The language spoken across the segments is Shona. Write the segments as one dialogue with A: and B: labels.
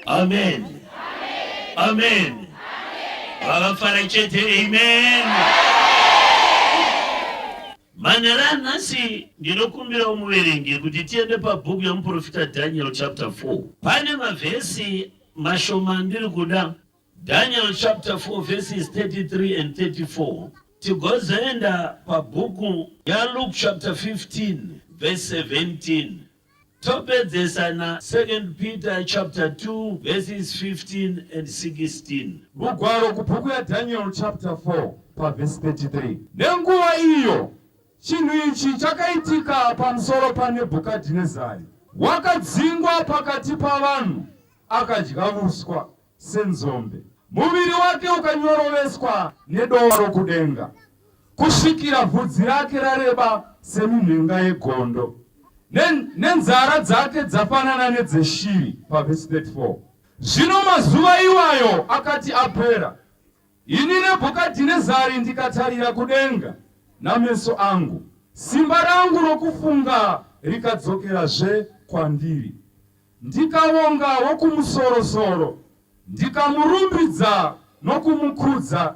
A: Amen. Amen. Vakafara chete. Amen. Manhero anhasi ndinokumbirawo muverengi kuti tiende pabhuku yamuprofita Daniel chapter 4. Pane mavhesi mashoma andiri kuda. Daniel chapter 4 verses 33 and 34 tigozoenda pabhuku yaLuke chapter 15 verse 17 topedzesa na 2 Peter chapter 2 verses 15 and 16.
B: Rugwaro kubhuku yaDaniel chapter 4 pavhesi 33. Nenguva iyo chinhu ichi chakaitika pamusoro paNebhukadhinezari, wakadzingwa pakati pavanhu, akadya vuswa senzombe, muviri wake ukanyoroveswa nedova rokudenga, kusvikira vhudzi rake rareba seminhenga yegondo, nenzara dzake dzafanana nedzeshiri. Pavhesi 34. Zvino mazuva iwayo akati apera, ini Nebhukadhinezari ndikatarira kudenga nameso angu, simba rangu rokufunga rikadzokerazve kwandiri. Ndikavonga Wokumusorosoro, ndikamurumbidza nokumukudza,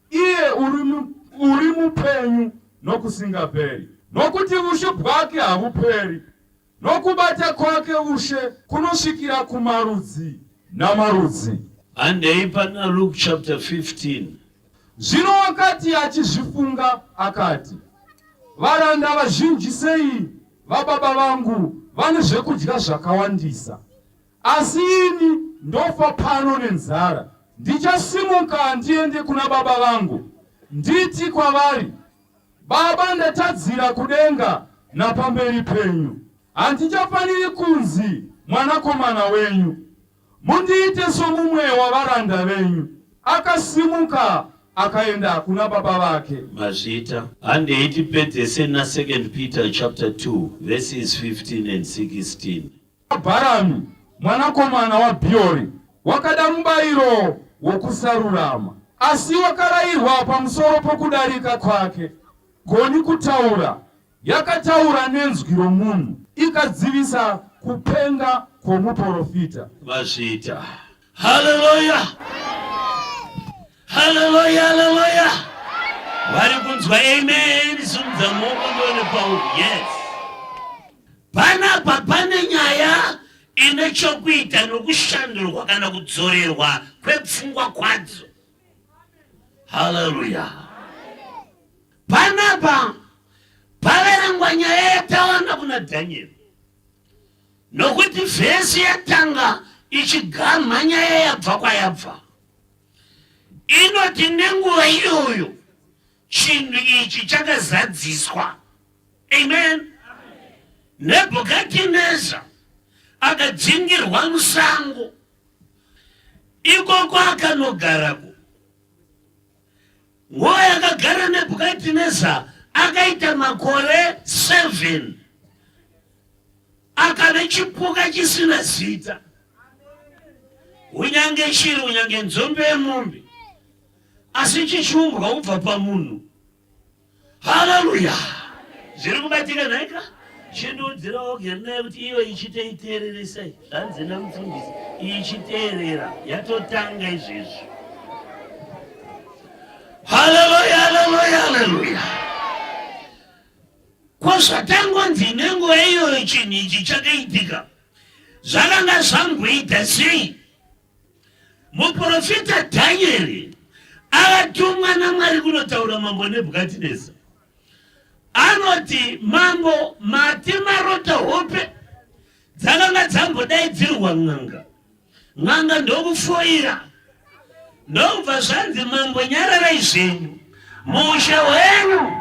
B: iye uri, uri mupenyu nokusingaperi. Nokuti ushe bwake havuperi, nokubata kwake ushe kunosvikira kumarudzi namarudzi.
A: Handei pana Luke chapter 15.
B: Zvino wakati achizvifunga, akati, Varanda vazhinji sei vababa vangu vane zvekudya zvakawandisa, asi ini ndofa pano nenzara. Ndichasimuka ndiende kuna baba vangu, nditi kwavari, Baba, ndatadzira kudenga napamberi penyu, handichafaniri kunzi mwanakomana wenyu. Mundiite somumwe wavaranda venyu. Akasimuka akaenda kuna baba vake.
A: Mazvita. Handei tipedzese na 2 Peter chapter 2 verses 15 and 16.
B: Bharami mwanakomana waBhiori wakada mubayiro wokusarurama, asi wakarayirwa pamusoro pokudarika kwake. Goni kutaura Yakataura nenzwi romunhu, ikadzivisa kupenga kwomuporofita.
A: Mazvita. Haleluya! Haleluya, haleluya! Vari kunzwa amen, simudza maoko ndione pauri. Yes. Panapa pane nyaya ine chokuita nokushandurwa kana kudzorerwa kwepfungwa kwadzo. Haleluya! Panapa paverengwa nyaya yatawana kuna Dhanieri, nokuti vhesi yatanga ichigamha nyaya yabva kwayabva inoti nenguva iyoyo chinhu ichi chakazadziswa. Amen. Nebhukadhineza akadzingirwa musango ikoko akanogarako. Nguva yakagara Nebhukadhineza akaita makore 7 akave chipuka chisina zita, unyange shiri, unyange nzombe yemombe, asi chichiumbwa kubva pamunhu. Haleluya! Zviri kubatika nhaika? Chindiudzirawo Gerinaye kuti iyo ichiteiteereresai. Zvanzi namufundisi, ichiteerera yatotanga izvezvi. Haleluya, haleluya, haleluya. Ko zvatangonzi nenguva iyoyo chinhu ichi chakaitika zvakanga zvamboita sei? Muprofita Dhanieri akatumwa naMwari kunotaura mambo Nebhukadhineza. Anoti, Mambo, mati marota hope dzakanga dzambodaidzirwa n'anga, n'anga ndokufoira, ndokubva zvanzi, Mambo, nyararai zvenyu, muushe hwenyu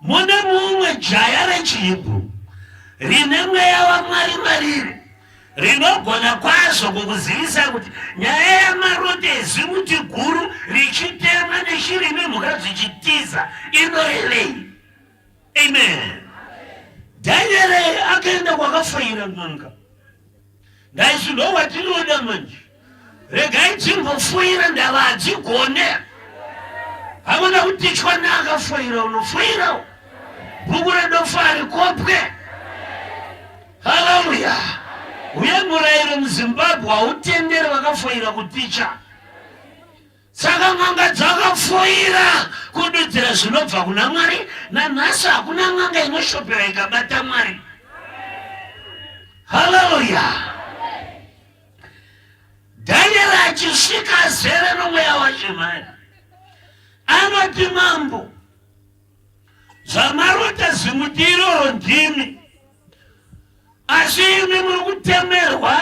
A: mune mumwe jaya rechiHebhuru rine mweya waMwari mariri rinogona kwazvo kukuzivisa kuti nyaya yamarote ezimuti guru richitema neshiri nemhuka zvichitiza inorevei. Amen. Dhanieri akaenda kwakafoira n'anga. Ndaisu ndowatinoda manje. Regai dzimbofoira ndava hadzigone. Hakuna kutichwa neakafoira unofoirawo. Bhuku redofa harikopwe. Haleluya. Uye murayiro muZimbabwe hautenderi vakafoira kuticha. Saka n'anga dzakafoira kududzira zvinobva kuna Mwari. Nanhasi hakuna n'anga inoshopera ikabata Mwari. Haleluya! Daniel achisvika azere nomweya waShemaya anoti, Mambo, zvamarota zimuti iroro ndimi, asi imi muri kutemerwa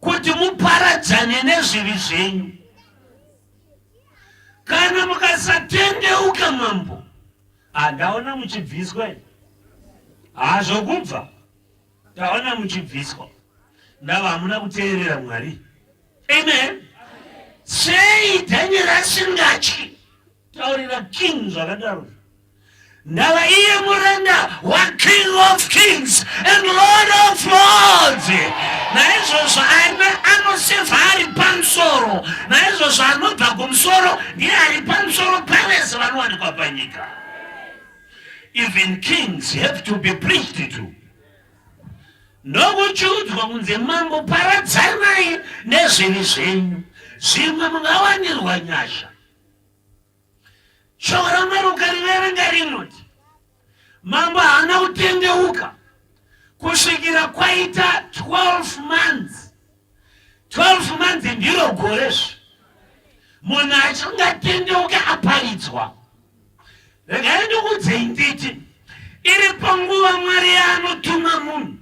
A: kuti muparadzane nezvivi zvenyu. Kana mukasatendeuka, mambo, handaona muchibviswa hazvokubva Taona muchibviswa ndava hamuna kuteerera Mwari. Amen. Sei Daniel asingatyi taurira king zvakadaro? Ndava iye muranda waKing of Kings and Lord of Lords. Naizvozvo anoseva ari pamusoro. Naizvozvo anobva kumusoro ndiye ari pamusoro pavese vanowanikwa panyika. Even kings have to be preached to. Ndokuchiudzwa kunzi mambo paradzanai nezvivi zvenyu, zvimwe mungawanirwa nyasha. Shoko raMwari ukariverenga rinoti mambo haana kutendeuka kusvikira kwaita 12 months. 12 months ndiro gore zve munhu achingatendeuke aparidzwa. Regai ndikuudzei nditi iripo nguva Mwari yaanotuma munhu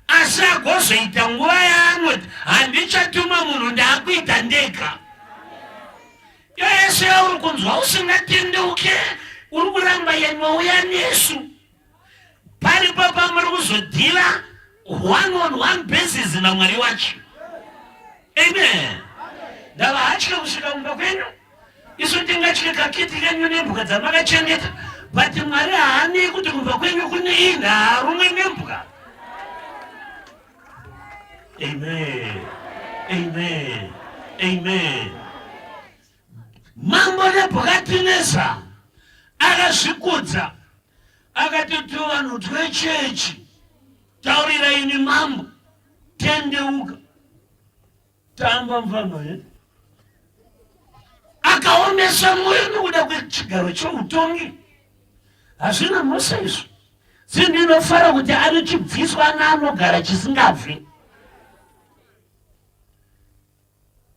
A: asi agozoita nguva yaanoti handichatuma munhu ndaakuita ndega. Iyo yese yauri kunzwa usingatendeuke uri kuramba yenouya nesu paripo pamuri kuzodhila one on one basis naMwari wacho. Amen. Ndava hatye kusvika kumba kwenyu. Isu tingatye kakiti kenyu nembwa dzamakachengeta, but Mwari haanei kuti kumba kwenyu kune inha harumwe nembwa. Amen. Amen. Amen. Mambo Nebhukadhineza akazvikudza akati tuvanhu twechechi taurira ini mambo tendeuka Tamba mfana ye. Akaomesa mwoyo nokuda kwechigaro choutongi. Hazvina mhosva izvo. Sindinofara kuti anochibviswa naanogara chisingabvi.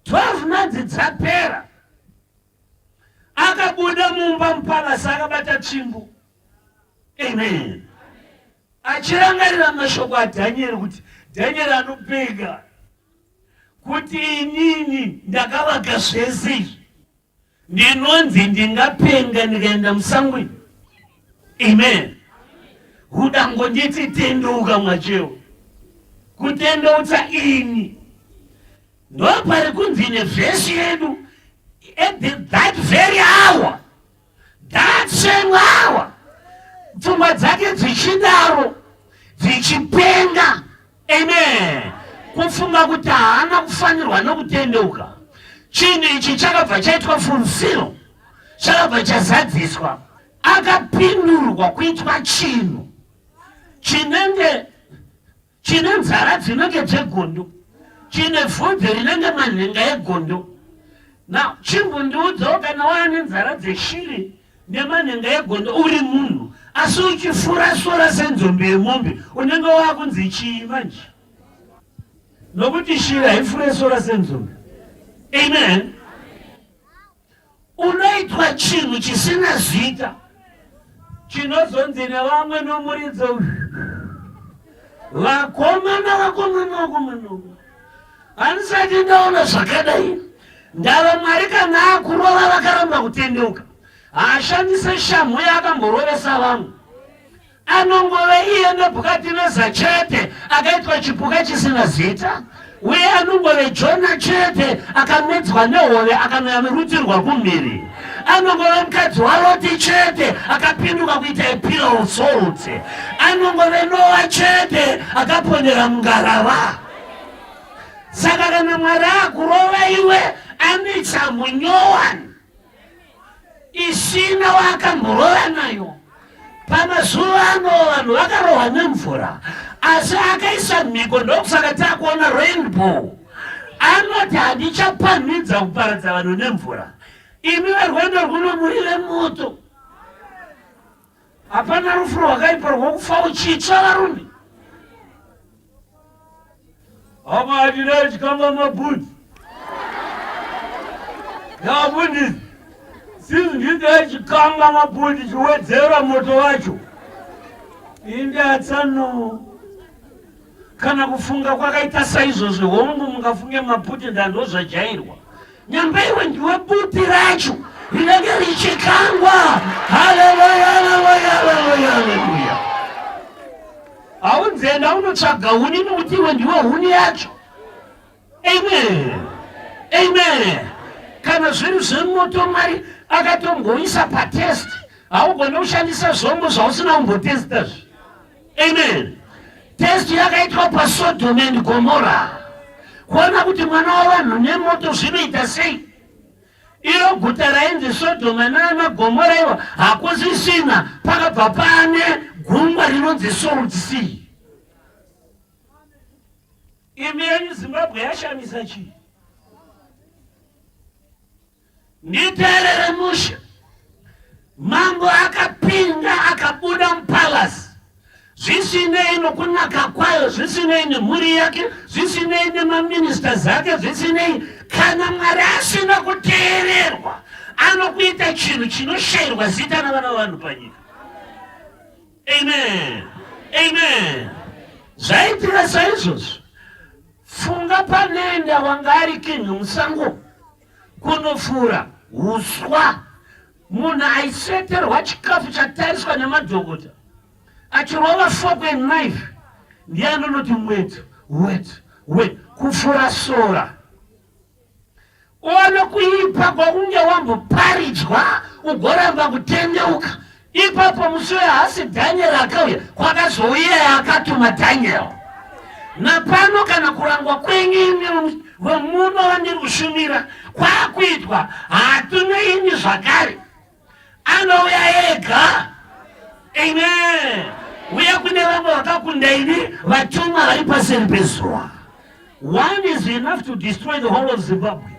A: 12 months dzapera akabuda mumba mupalasi akabata tsvimbo. Amen. Achirangarira mashoko aDhanieri kuti Dhanieri anopenga kuti inini ndakavaka zvese izvi ndinonzi ndingapenga ndikaenda musango ini. Amen. Udangonditi tendeuka mwacheo kutendeutsa ini ndopari kunzi nevhesi yedu at the, that very hour That same hour pfungwa dzake dzichidaro dzichipenga. Amen. Kufunga kuti haana kufanirwa nokutendeuka. Chinhu ichi chakabva chaitwa fulfill, chakabva chazadziswa. Akapindurwa kuitwa chinhu chinenge chine nzara dzinenge dzegondo, chine vhudzi rinenge manhenga egondo. Now chimbondiudzawo kana waane nzara dzeshiri nemanhenga egondo uri munhu asi uchifura sora senzombe yemombe unenge wakunzi chii manje? Nokuti shiri haifure sora senzombe. Amen. Unoitwa chinhu chisina zita chinozonzi nevamwe nomuridzo vakomana vakomana vakomana handisati ndaona zvakadai ndava Mwari kana akurova vakaramba kutendeuka haashandise shamhu yaakamborovesa vamwe Anongove iye Nebhukadhineza chete akaitwa chipuka chisina zita, uye anongove Jona chete akamedzwa nehove akanoyamirutirwa kumhiri. Anongove mukadzi waRoti chete akapinduka kuita a pillar of salt. Anongove Noa chete akaponera mungarava. Saka kana Mwari akurova iwe anoita munyowani isina waakamborova nayo. Pamazuva ano vanhu vakarohwa nemvura, Asi akaisa mhiko ndokusaka takuona rainbow. Anoti handichapamhidza kuparadza vanhu nemvura. Imi verwendo rwuno muri vemoto. Hapana rufu rwakaipa rwokufa uchitsva varume.
B: Hama hatina chikanga mabhudzi. Yabundisi. Sinzi ndidai chikanga mabhudzi chiwedzera moto wacho.
A: Indatsano. Kana kufunga kwakaita saizvozvo hongu mungafunge maputi ndandozvajairwa. Nyamba iwe ndiwe buti racho rinenge richikangwa. Haleluya, haleluya, haleluya, haleluya. Haunzenda unotsvaga huni nokuti iwe ndiwe huni yacho. Amen. Amen. Kana zviri zvemoto Mwari akatomboisa patest, haugone kushandisa zvombo zvausina kumbotesta zvi. Amen. Test yakaitwa paSodom and Gomora kuona kuti mwana wavanhu nemoto zvinoita sei. Iro guta rainzi Sodoma nana Gomora iwa hakusisina, pakabva pane gungwa rinonzi Salt Sea. Imi yenyu Zimbabwe yashamisa chii? Nditeerere mushe. Mambo akapinda akabuda mupalasi zvisinei nokunaka kwayo, zvisinei nemhuri yake, zvisinei nemaministers ake, zvisinei kana Mwari asina kuteererwa anokuita chinhu chinoshayirwa zita navana vanhu panyika. Amen. Amen. Zvaitika saizvozvo. Funga panenda wanga ari king musango kunofura uswa munhu aiseterwa chikafu chatariswa nemadhokota achirova fork and knife ndiye anonoti mwetu wetu we kufura sora Ona kuipa kwakunge wamboparidzwa ugoramba kutendeuka. Ipapo musi uyo haasi Daniel akauya, kwakazouya akatuma Daniel. Napano kana kurangwa kwenyu imi vomuno vandiri kushumira kwakuitwa hatuna ini zvakare. Anouya ega. Amen. Uye kune vamwe vakakunda ini vatumwa vari paseri pezuva. One is enough to destroy the whole of Zimbabwe.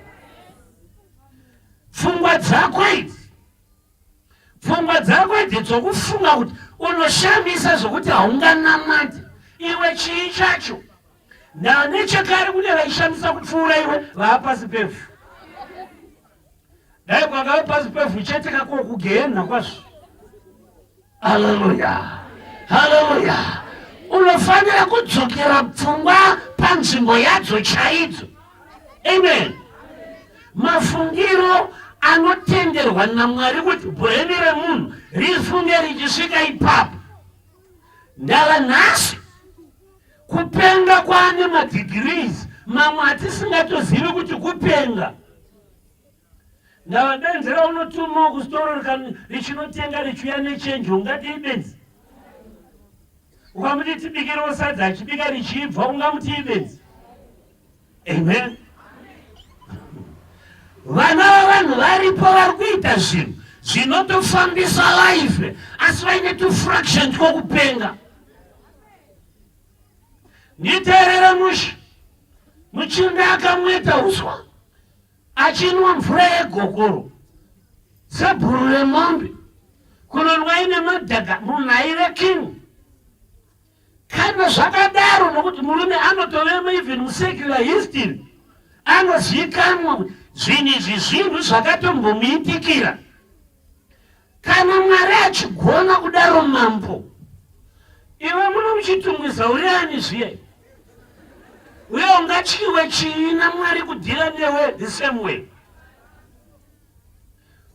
A: Pfungwa dzako idzi, pfungwa dzako idzi dzokufunga kuti unoshamisa zvokuti haunganamati iwe chii chacho nechekare kune vaishamisa kupfuura iwe vaapasi pevhu dai kwakava pasi pevhu chete kako kugehena kwazvo haleluya haleluya unofanira kudzokera pfungwa panzvimbo yadzo chaidzo amen mafungiro anotenderwa namwari kuti bhureni remunhu rifunge richisvika ipapo ndava nhasi kupenga kwaane madegrees mamwe atisingatozivi kuti kupenga Ndava benzi raunotumawo kusitoro richinotenga richiuya nechenji ungati ibenzi. Ukamuti tibikirewo sadza achibika richibva ungamuti ibenzi. Amen. Vana vavanhu varipo vari kuita zvinhu zvinotofambisa life asi vaine tufraction twokupenga. Nditeerere mushe. Muchinda akamweta uswa. achinwa mvura yegokoro sebhuru remombe kunonwa ine madhaga munhu aive king kana zvakadaro nokuti murume anotovemo even musecular history anozivikanwa kuti zvinhu izvi zvinhu zvakatombomuitikira Kana Mwari achigona kudaro mambo, iwe muno muchitungwiza uri ani zviye? Uye ungatyiwe chii naMwari kudhira newe the same way?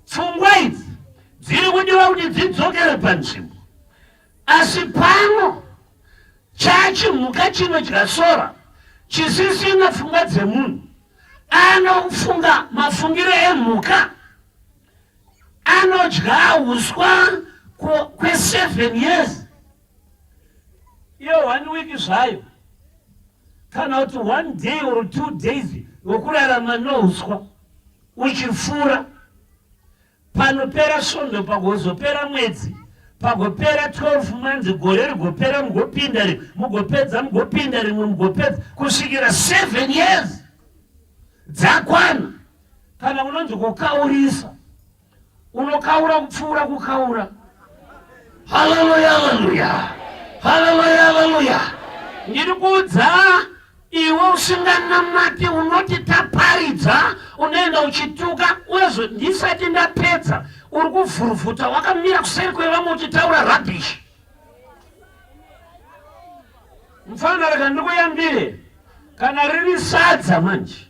A: Pfungwa idzi dziri kudiwa kuti dzidzokere panzvimbo, asi pano chachimhuka chinodya sora chisisina pfungwa dzemunhu anofunga mafungiro emhuka anodya uswa kwe7 years iyo one week zvayo kana kuti one day or two days wekurarama nouswa uchifura panopera svondo pagozopera mwedzi. Pagopera 12 months, gore rigopera, mugopinda rimwe, mugopedza, mugopinda rimwe, mugopedza kusvikira 7 years dzakwana. Kana unonzi kukaurisa, unokaura kupfuura kukaura. Haleluya, haleluya, haleluya, haleluya. Ndiri kuudza iwe usinganamati, unoti taparidza, unoenda uchituka. Uyezve ndisati ndapedza, uri kuvhuruvhuta wakamira kuseri kwevamwe uchitaura rubbish. Mfana, rega ndikuyambire, kana riri sadza manje,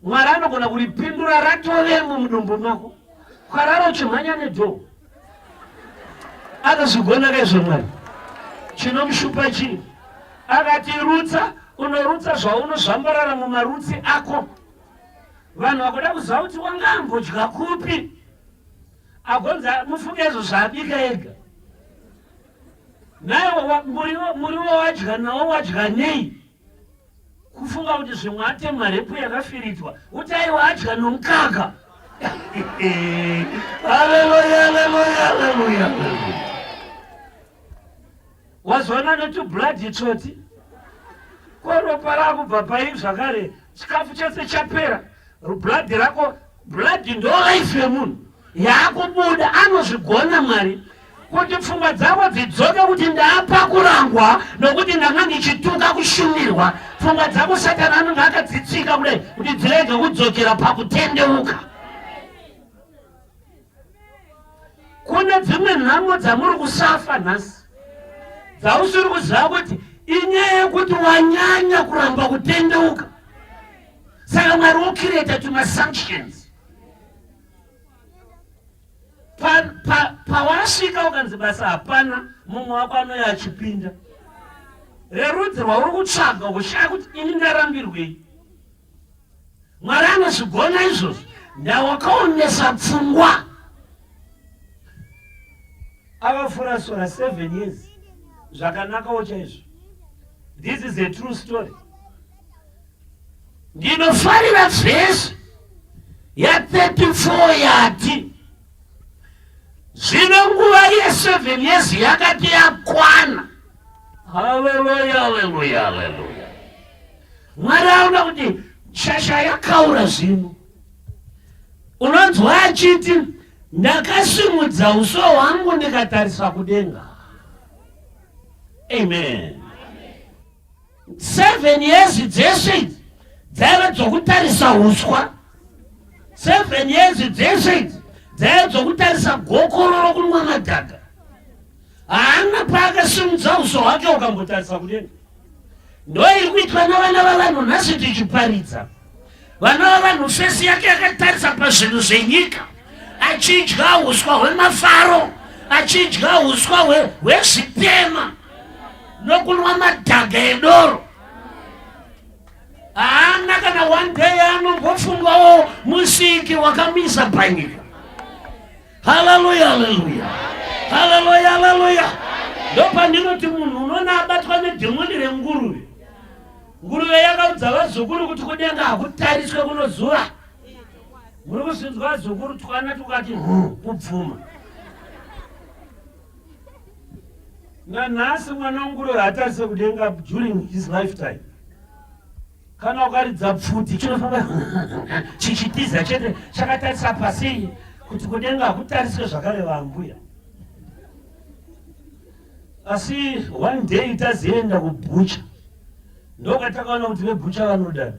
A: Mwari anogona kuripindura ratovemo mudumbu mako, ukarara uchimhanya nedhoo. Anozvigona kaizvo Mwari. Chinomushupa chii? Akati rutsa, unorutsa zvaunozvambarara mumarutsi ako. Vanhu vakuda kuziva kuti wanga ambodya kupi, agonza mufunge izvo zvaabika ega. Naye muriwo wadya nawo wadya nei? Kufunga kuti zvimwe atemwa repu yakafiritwa, uti aiwa adya nomukaka. Haleluya, haleluya, haleluya. Wazoona netublood tsvoti ko ropa rakubva pai zvakare, chikafu chese chapera, blood rako, blood ndo life yemunhu yakubuda. Anozvigona Mwari kuti pfungwa dzako dzidzoke kuti ndapa kurangwa nokuti ndanga ndichituka kushumirwa. Pfungwa dzako Satani anenge akadzitsika kudai kuti dzirege kudzokera pakutendeuka. Kune dzimwe nhamo dzamuri kusafa nhasi dzausiri kuziva kuti inyaya yekuti wanyanya kuramba kutendeuka, saka Mwari wokireta tumasanctions. Pawasvika pa, pa ukanzi basa hapana, mumwe wako anouya achipinda rerudzi rwauri kutsvaga, kushaya kuti ini ndarambirwei. Mwari anozvigona izvozvo. Ndawakaonesa pfungwa. Akafura sora 7 years zvakanakawo chaizvo. This is a true story. Ndinofarira vhesi ya 34 yati, zvino nguva ye7 years yakati yakwana. Haleluya, haleluya, haleluya. Mwari aona kuti shasha yakaura zvino. Unonzwa achiti, ndakasimudza uso hwangu ndikatarisa kudenga. Amen. 7 years dzese idzi dzaiva dzokutarisa uswa. 7 years dzese idzi dzaiva dzokutarisa gokoro rokunwa madhaga. Haana paakasimudza uso hwake ukambotarisa kudenga. Ndo iri kuitwa navana vavanhu nhasi tichiparidza. Vana vavanhu fesi yake yakatarisa pazvinhu zvenyika, achidya uswa hwemafaro, achidya uswa hwezvitema nokunwa madhaga edoro. Haana kana one day anombofungawo musiki wakamisa panyika. Haleluya, haleluya, haleluya, haleluya. Ndopandinoti munhu unoona abatwa nedhimoni renguruve. Nguruve yakaudza vazukuru kuti kudenga hakutariswe kunozuva. Muri kuzvinzwa vazukuru, twana tukati kubvuma. Nanhasi mwana wenguruve haatarise kudenga during his lifetime. Kana ukaridza pfuti chinofamba chichitiza chete chakatarisa pasi kuti kudenga hakutariswe zvakareva ambuya. Asi one day tazienda kubhucha, ndokatakaona kuti vebhucha vanodada.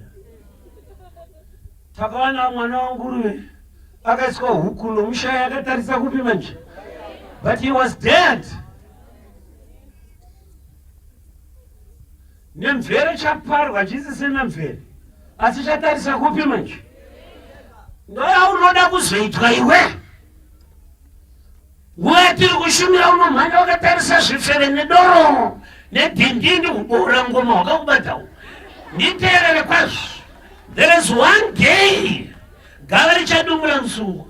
A: Takawana mwana wanguruve akaiswa huku nomushaya akatarisa kupi manje, but he was dead. Nemvere chaparwa chisisina mvere, asi chatarisa kupi manje? Ndoyaunoda kuzoitwa iwe. Nguva yatiri kushumira unomhanya wakatarisa zvifeve nedoro nedhindindi, kuboora ngoma hwakakubatawo. Nditeerere kwazvo. There is one day gava richadumura musungo.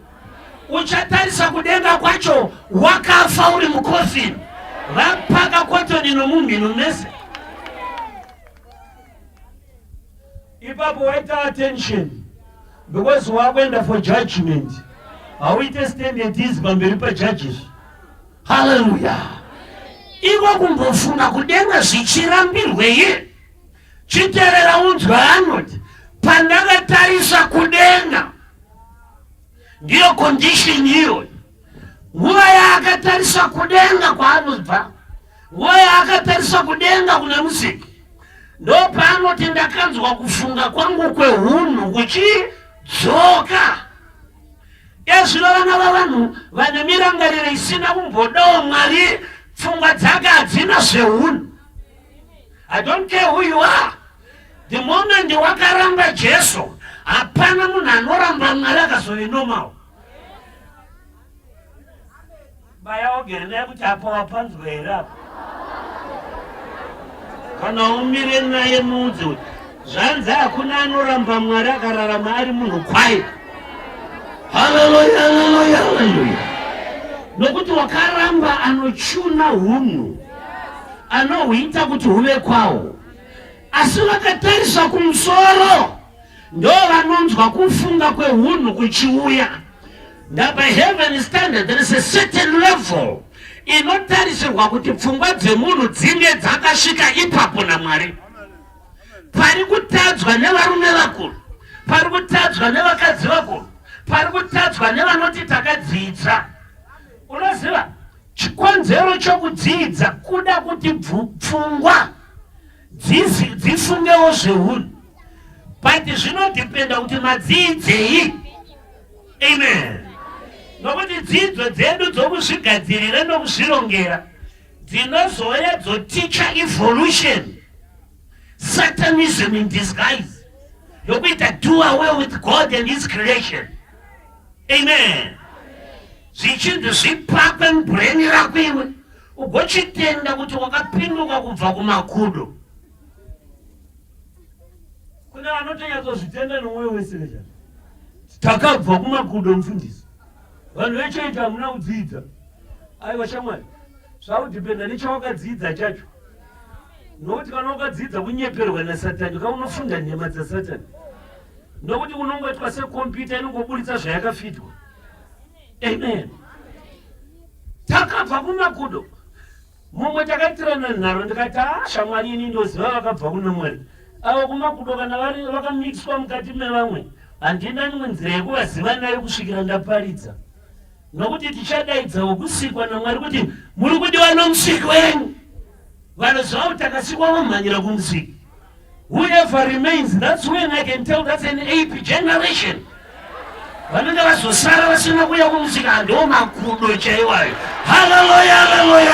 A: Uchatarisa kudenga kwacho wakafa uri mukofini. Vapaka kotoni nomumhino mese. Ipapo waita attention because wakuenda for judgment. Hauite stand at ease pamberi pajudges. Haleluya! Iko kumbofunga kudenga zvichirambirwei? Chiterera unzwe anoti, pandakatarisa kudenga, ndiyo condition iyoyo. Nguva yaakatarisa kudenga kwaanobva, nguva yaakatarisa kudenga kune musiki, ndopaanoti ndakanzwa kufunga kwangu kwehunhu kuchidzoka. Ezvino vana vavanhu vane mirangariro isina kumbodawo Mwari, pfungwa dzake hadzina zvehunhu. I don't care who you are. The moment wakaramba Jesu, hapana munhu anoramba Mwari akazove normal. Baya ogere naye kuti apa wapanzwa here apa. Kana umire naye muudze kuti zvanzi hakuna anoramba Mwari akararama ari munhu kwaye. Haleluya, haleluya, haleluya. Nokuti wakaramba anochuna hunhu, anohuita kuti huve kwawo. Asi vakatarisa kumusoro ndo vanonzwa kufunga kwehunhu kuchiuya. Ndapa heaven standard, there is a certain level inotarisirwa kuti pfungwa dzemunhu dzinge dzakasvika ipapo naMwari. Pari kutadzwa nevarume vakuru, pari kutadzwa nevakadzi vakuru, pari kutadzwa nevanoti takadzidza. Unoziva chikonzero chokudzidza kuda kuti pfungwa dzifungewo zvehunhu, but zvinodhipenda kuti madziidzei. Amen. Nokuti dzidzo dzedu dzokuzvigadzirira nokuzvirongera dzinozouya dzoticha evolution, satanism in disguise, yokuita do away with God and his creation. Amen. Zvichinzi zvipakwe mubrain rako iwe ugochitenda kuti wakapinduka kubva kumakudo.
B: Kune vanotonyatsozvitenda nomwoyo wese vecha takabva kumakudo mufundisi. Vanhu vechechi hamuna kudzidza. Aiwa shamwari, zvakudhipenda nechawakadzidza chacho. Nokuti kana wakadzidza kunyeperwa naSatani, ka unofunda nhema dzaSatani. Nokuti unongoitwa sekombiyuta inongoburitsa zvayakafidwa. Amen. Takabva kumakudo. Mumwe takaitirana nharo ndikati ah shamwari ini ndoziva vakabva kuna Mwari. Avo kumakudo kana vari vakamixwa mukati mevamwe handina imwe nzira yekuvaziva nayo kusvikira ndaparidza. Nokuti tichadaidza wokusikwa naMwari kuti muri kudiwa nomusiki wenyu. Vanoziva kuti takasikwa vomhanyira kumusiki. Whoever remains, that's when I can tell that's an ape generation. Vanenge vazosara vasina kuuya kumusika handiwo makudo chaiwayo. Hallelujah, hallelujah.